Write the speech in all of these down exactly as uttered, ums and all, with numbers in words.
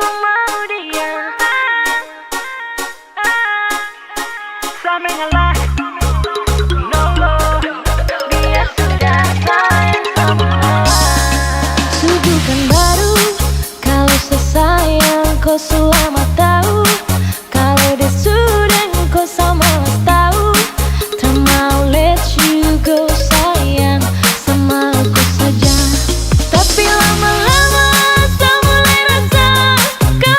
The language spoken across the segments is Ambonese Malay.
Mau dia. Sa mengalah. No, no. Dia sudah sayang sama. Su bukan baru, kalo sa sayang ko su lama tau. Kalo dia su deng ko sa malas tau. Ta mau let you go sayang, sa mau ko saja. Tapi lama-lama sa mulai rasa, ka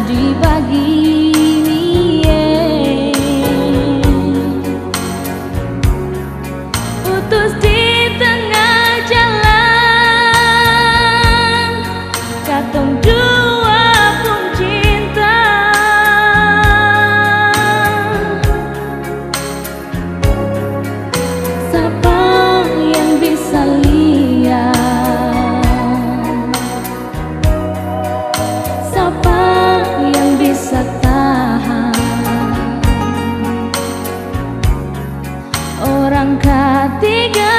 Jadi bagini, eh. Putus di tengah jalan, katong dua pung cinta. Sapa yang bisa lia? Sapa yang bisa tahan? Orang katiga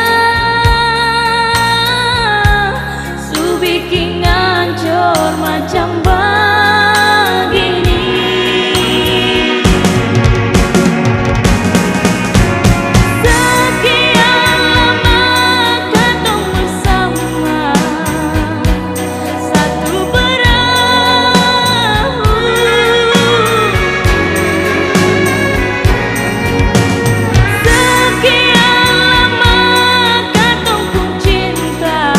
su biking ancor macam bagini. Sekian lama katong bersama, satu perahu. Sekian lama katong pung cinta,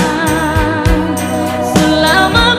selama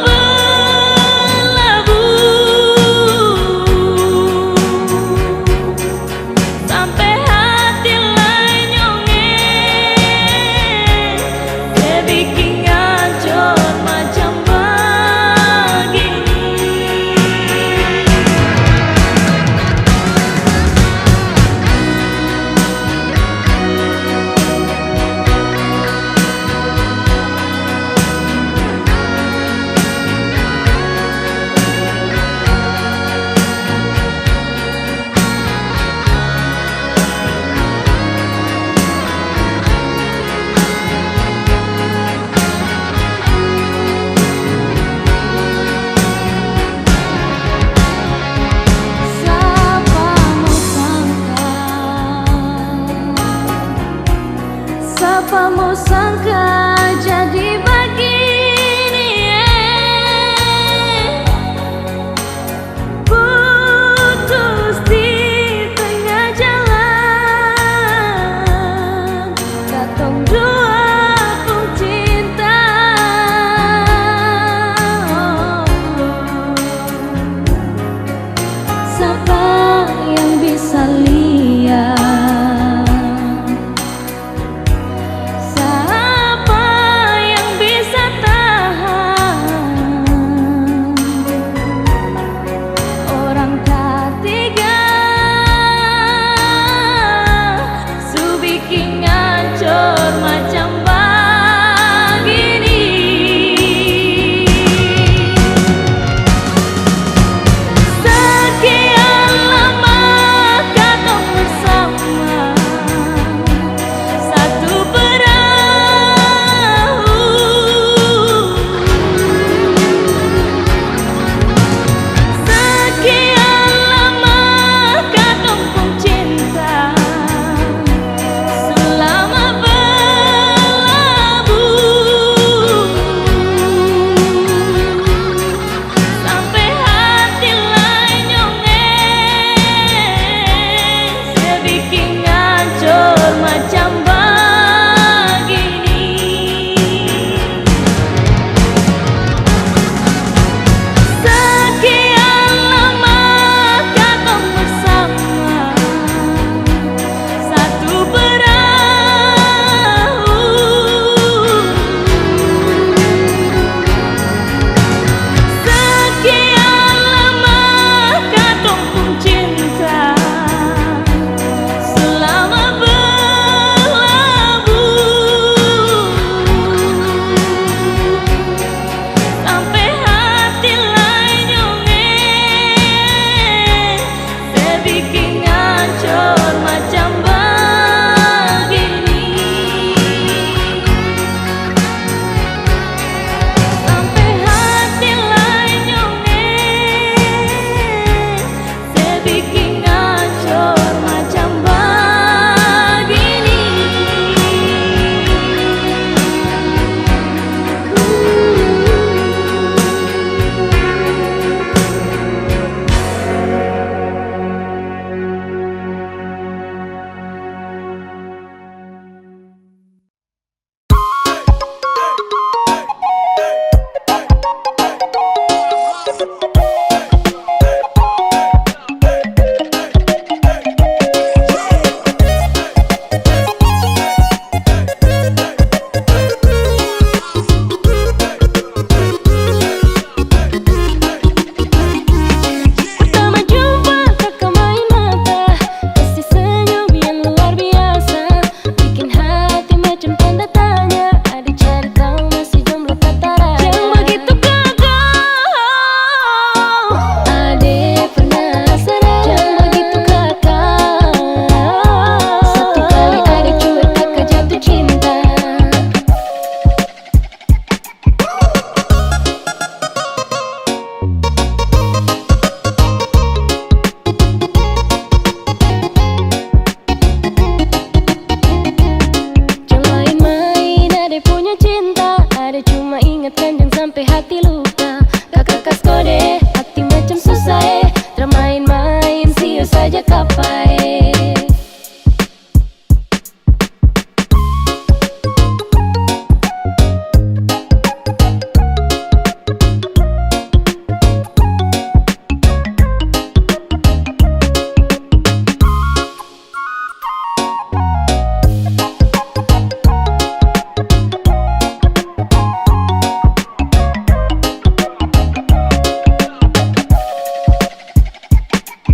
hati luka. Kaka kas kode, hati macam susah e. Tra main-main, sio saja kapa e.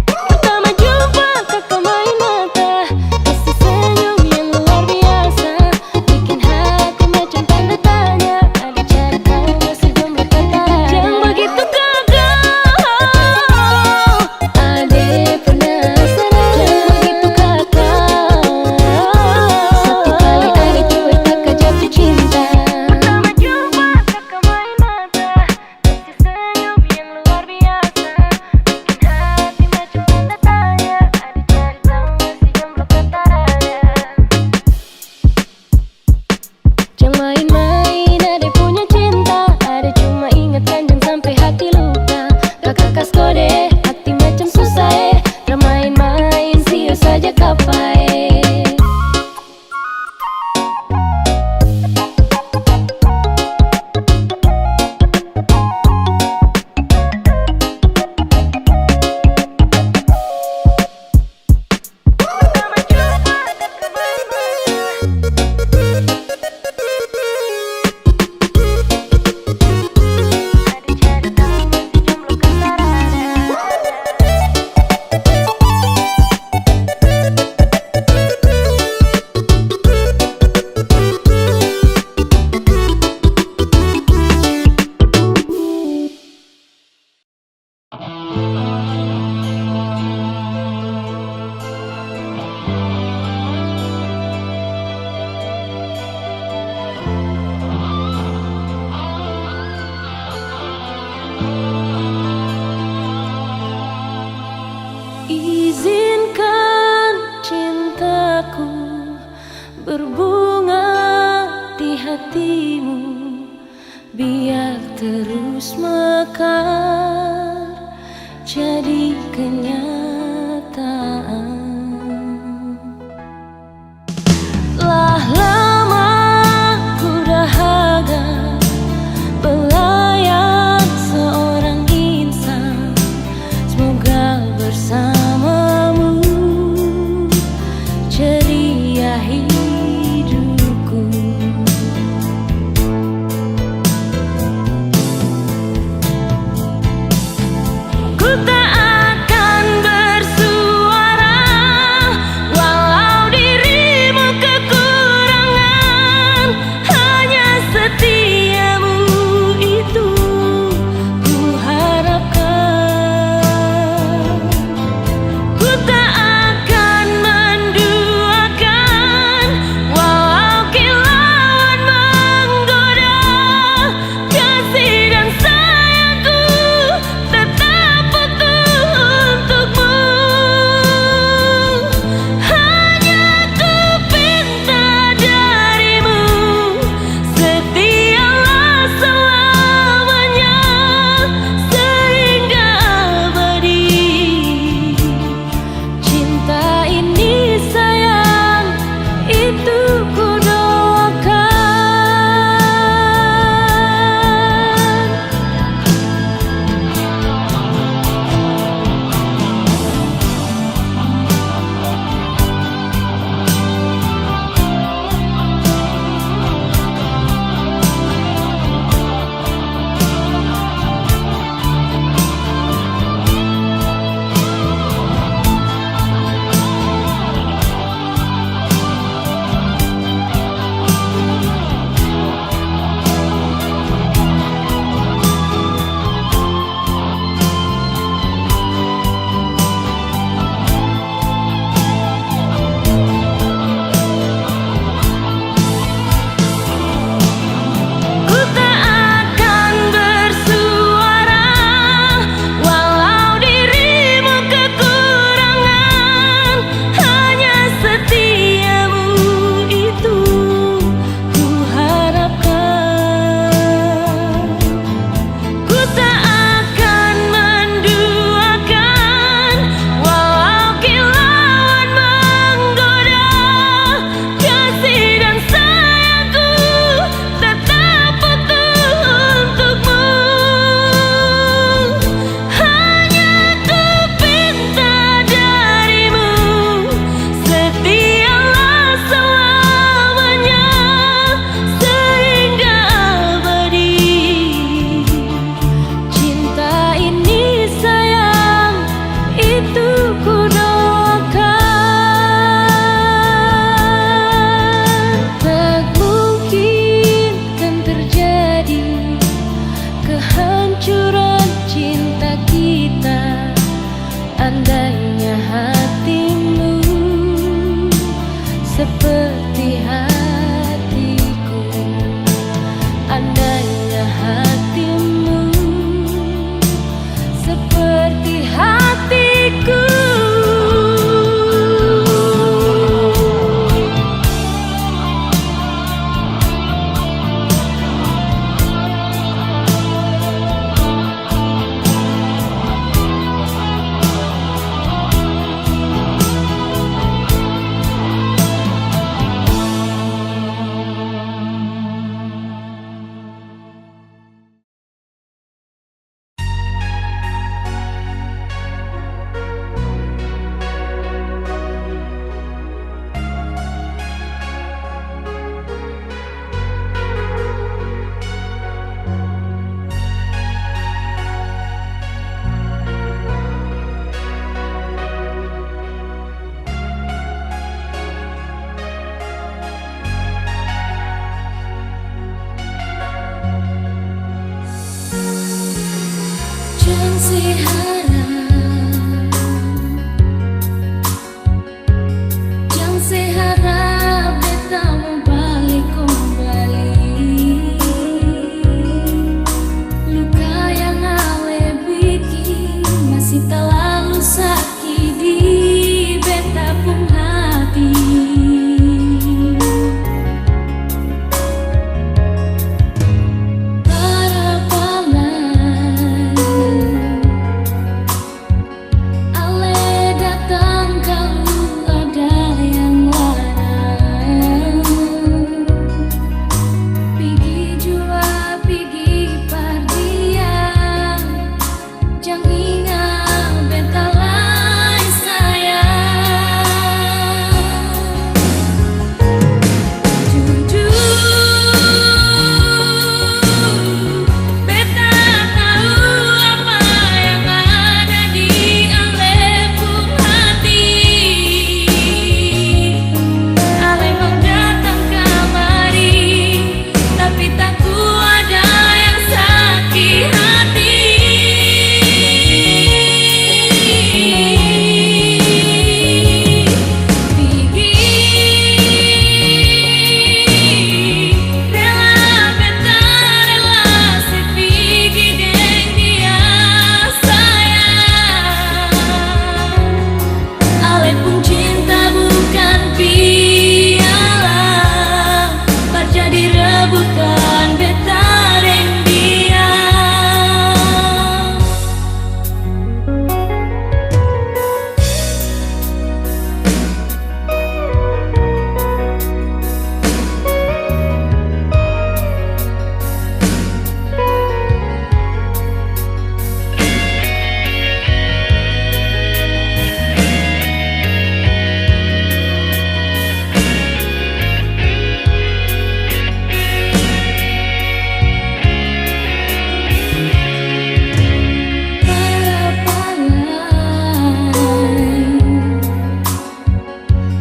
Pertama jumpa, kaka main mata, kasi senyum yang luar biasa, bikin hati macam tanda tanya, ada cari tahu masih jomblo ka tarada. Jang bagitu kaka, ade penasaran. Jang bagitu kaka, satu kali ade cuek kaka jatuh cinta. Pertama jumpa, kaka main mata, kasi senyum yang luar biasa, bikin hati macam tanda tanya, ada cari tahu masih jomblo ka tarada. Jang main-main, ade punya cinta, ade cuma ingatkan, jang sampe hati luka. Kaka kas kode, hati macam susah e, tra main-main, sio saja kapa e. Izinkan cintaku berbunga di hatimu, biar terus mekar jadi kenyataan. Lah lama ku dahaga belayan seorang insan. Semoga bersamamu ceria hidupku. Ku tak akan Kehancuran cinta kita, andainya hatimu seperti hatiku, andainya hatimu seperti hatiku. Jang se harap, jang se harap beta mo bale kombali. Luka yang ale biking masih talalu sa- ki di beta pung hati. Barapa lai ale datang kalu ada yang larang. Pigi jua, pigi par dia. Jang inga beta lai sayang. Jujur, beta tau apa yang ada di ale pung hati. Ale mau datang kamari, tapi taku ada yang saki hati. Pigi, rela beta rela se pigi deng dia sayang. Ale pung cinta bukan piala, par jadi rebutan beta deng dia.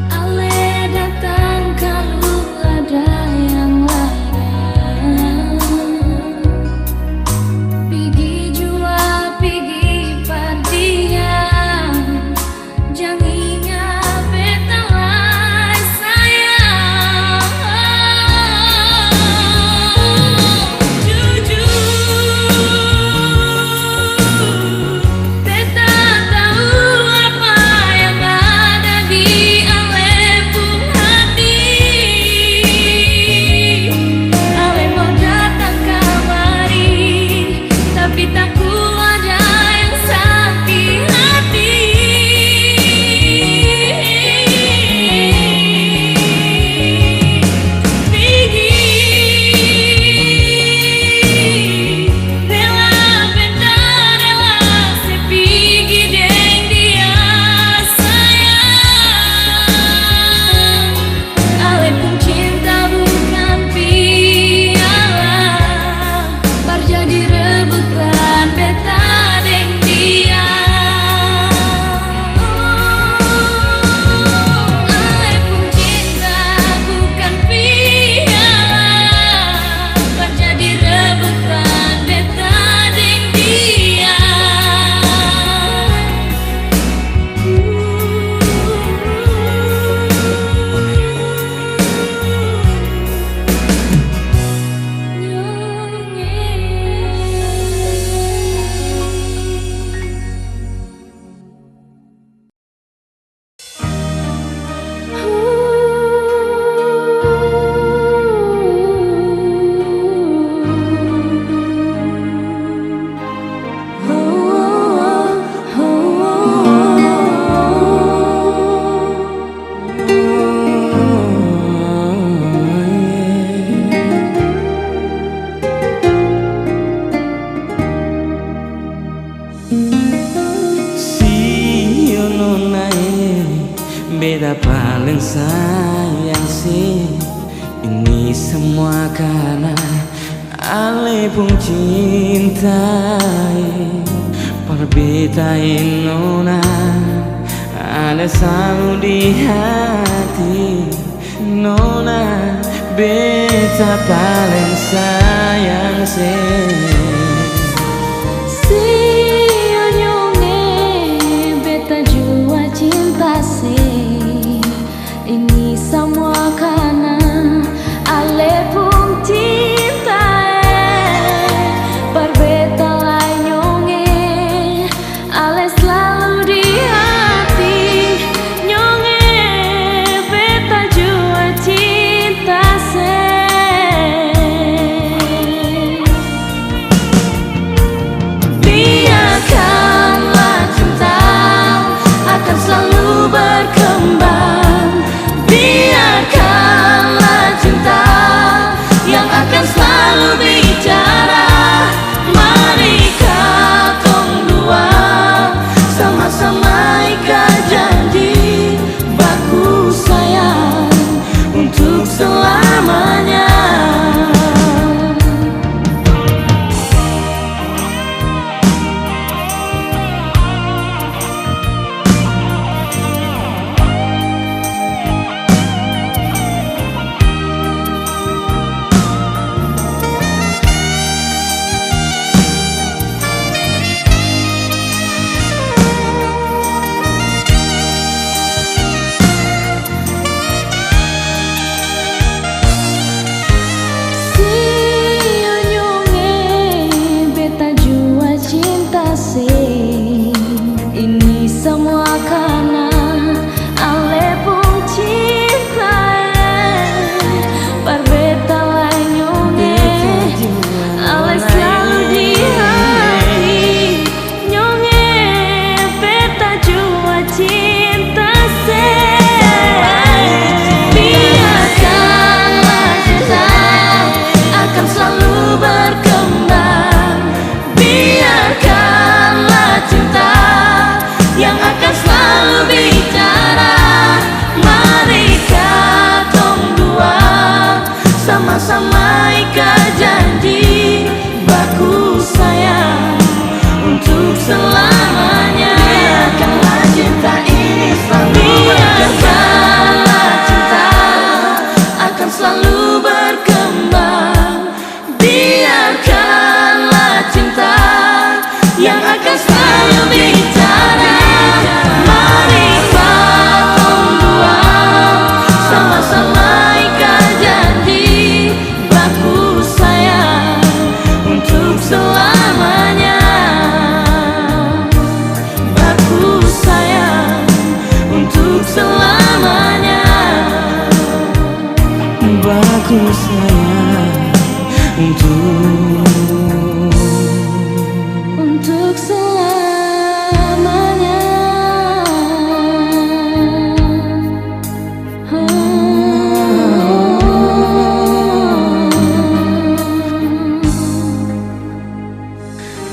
Ale datang kalu ada yang larang. Pigi jua, pigi par dia. Jang inga beta lai sayang. Jujur, beta tau apa yang ada di ale pung hati. Ale mau datang kamari, tapi taku ada yang saki hati. Pigi, rela beta rela se pigi deng dia sayang. Ale pung cinta bukan piala, par jadi rebutan beta deng dia. Oh, ale pung cinta bukan piala, par jadi rebutan beta Beta paleng sayang se, ini samua karna ale pung cinta e. Par beta e nona, ada slalu di hati. Nona, beta paleng sayang se. Sio nyong e, beta jua cinta se. Ini samua karna ale pung cinta e. Par beta lai nyong e, ale slalu di hati, nyong e beta jua cinta se. Biarkanlah cinta akan slalu berkembang, biarkanlah cinta yang akan slalu bicara. Mari katong dua sama-sama ika janji baku sayang untuk selamanya. Sio nyong e, beta jua cinta se. Ini samua karna ale pung cinta e. Par beta lai nyong e, ale slalu di hati. Nyong e beta jua cinta se. Biarkanlah cinta akan slalu berkembang. Biarkanlah cinta yang akan slalu bicara. Mari katong dua sama-sama ika janji baku sayang untuk selamanya. Biarkanlah cinta ini selalu berkembang. Biarkanlah cinta akan selalu berkembang. Biarkanlah cinta yang akan selalu bicara. Mari katong dua sama-sama ika janji baku sayang untuk selamanya. Baku sayang untuk selamanya. Baku sayang untuk, untuk selamanya.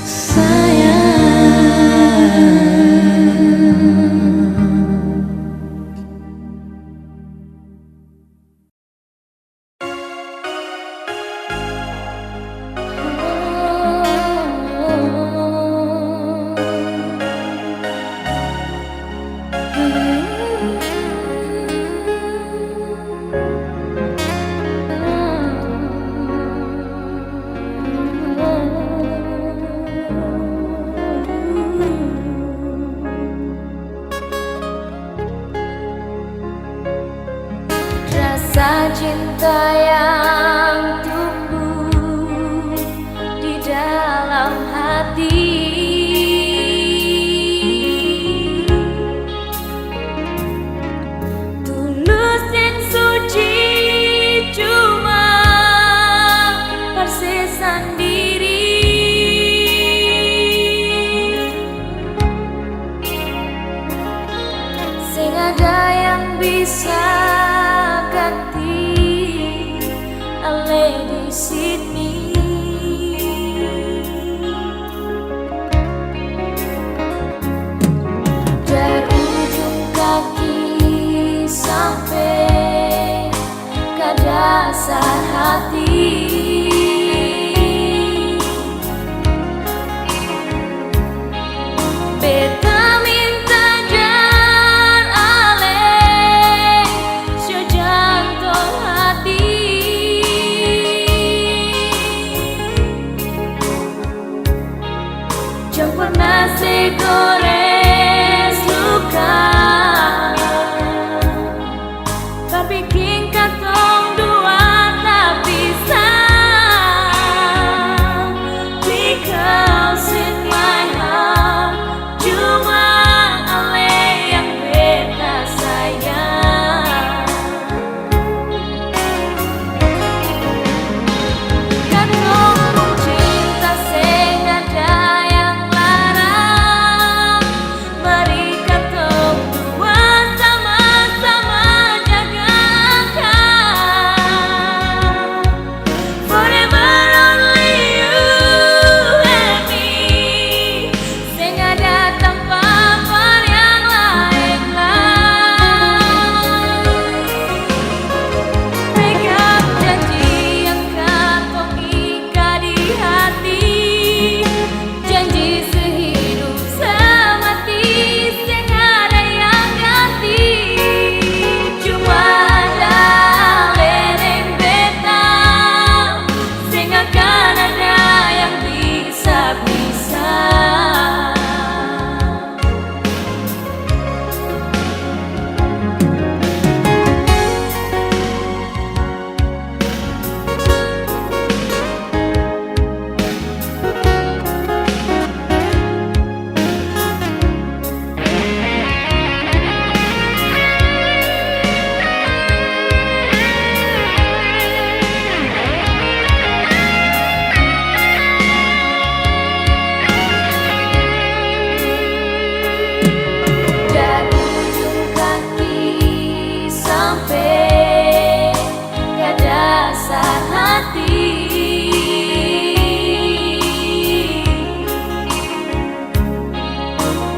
Sayang. Rasa cinta yang tumbuh di dalam hati. Tulus deng suci cuma par se sandiri. Seng ada yang bisa ganti. Sar hati. Beta minta jar ale, sio jantong hati. Jang parna se gores luka. Babiking katong dua tapisah. Because in my heart, cuma ale yang beta sayang. Katong pung cinta seng ada yang larang. Mari katong dua sama-sama jaga akang. Forever only you and me. Seng ada tampa par yang laeng lai. Pegang janji yang katong ika di hati. Janji sehidup semati, seng ada yang ganti. Cuma ada ale deng beta, seng akan ada yang bisa pisah. Dari ujung kaki sampe ka dasar hati.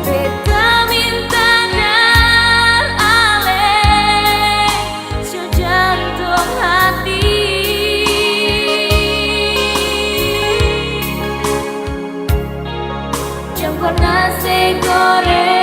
Beta minta jar ale, sio jantong hati. Jang parna se gore